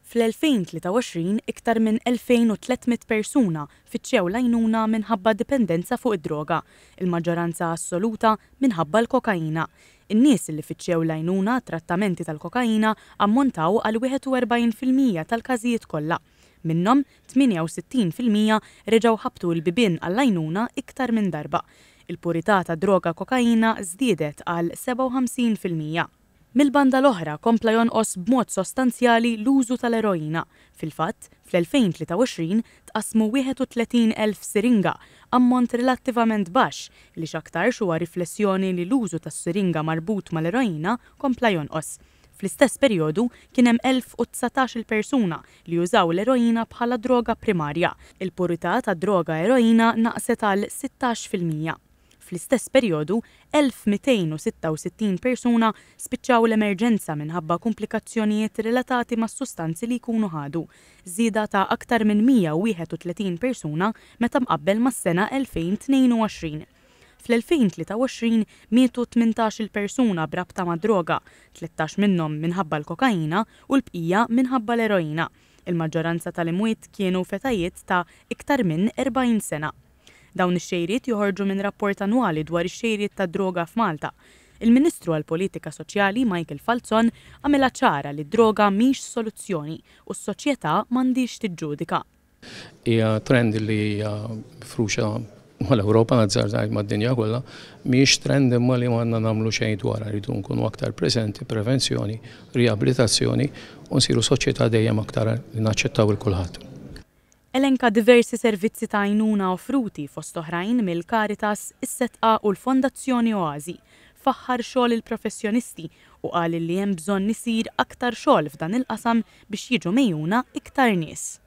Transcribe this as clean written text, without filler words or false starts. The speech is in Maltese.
Fl-2023 iktar minn 2,300 persuna fittxew l-għajnuna minħabba dipendenza fuq id-droga, il-maġġoranza assoluta minħabba l-kokaina. In-nies li fittxew l-għajnuna għat-trattamenti tal-kokaina ammontaw għal 41% tal-każijiet kollha. Minnhom, 68% reġgħu ħabtu l-bibien għall-għajnuna iktar minn darba. Il-purità tad-droga kokaina żdiedet għal 57%. Mill-banda l-oħra kompla jonqos b'mod sostanzjali l-użu tal-eroina. Fil-fatt, fl-2023 tqassmu 31,000 siringa, ammont relattivament baxx li x'aktarx huwa riflessjoni li l-użu tas-siringa marbut mal-eroina kompla jonqos. Fl-istess perjodu kien hemm 1,019-il persuna li użaw l-eroina bħala droga primarja. Il-purità tad-droga eroina naqset għal 16%. Fl-istess perjodu, 1,266 persuna spiċċaw l-emerġenza minħabba kumplikazzjonijiet relatati mas-sustanzi li jkunu ħadu, żieda ta' aktar minn 131 persuna meta mqabbel mas-sena 2022. Fl-2023 mietu 18-il persuna b'rabta mad-droga, 13 minnhom minħabba l-kokaina u l-bqija minħabba l-eroina. Il-maġġoranza tal-imwiet kienu f'etajiet ta' iktar minn 40 sena. Dawn ix-xejriet joħorġu minn rapport annwali dwar ix-xejriet tad-droga f'Malta. Il-Ministru għall-Politika Soċjali Michael Falzon għamilha ċara li d-droga mhix soluzzjoni u s-soċjetà m'għandhiex tiġġudika. Hija trend li hija mifruxa mal-Ewropa, nazzarda ngħid mad-dinja kollha, mhijiex trend imma li m'għandna nagħmlu xejn dwarha, rridu nkunu aktar preżenti, prevenzjoni, riabilitazzjoni u nsiru soċjetà dejjem aktar li naċċettaw il kulħadd. Elenka diversi servizzi ta' għajnuna offruti fost oħrajn mill-Caritas, is-Sedqa u l-Fondazzjoni Oasi. Faħħar xogħol il-professjonisti u qal li hemm bżonn isir aktar xogħol f'dan il-qasam biex jiġu megħjuna iktar nies.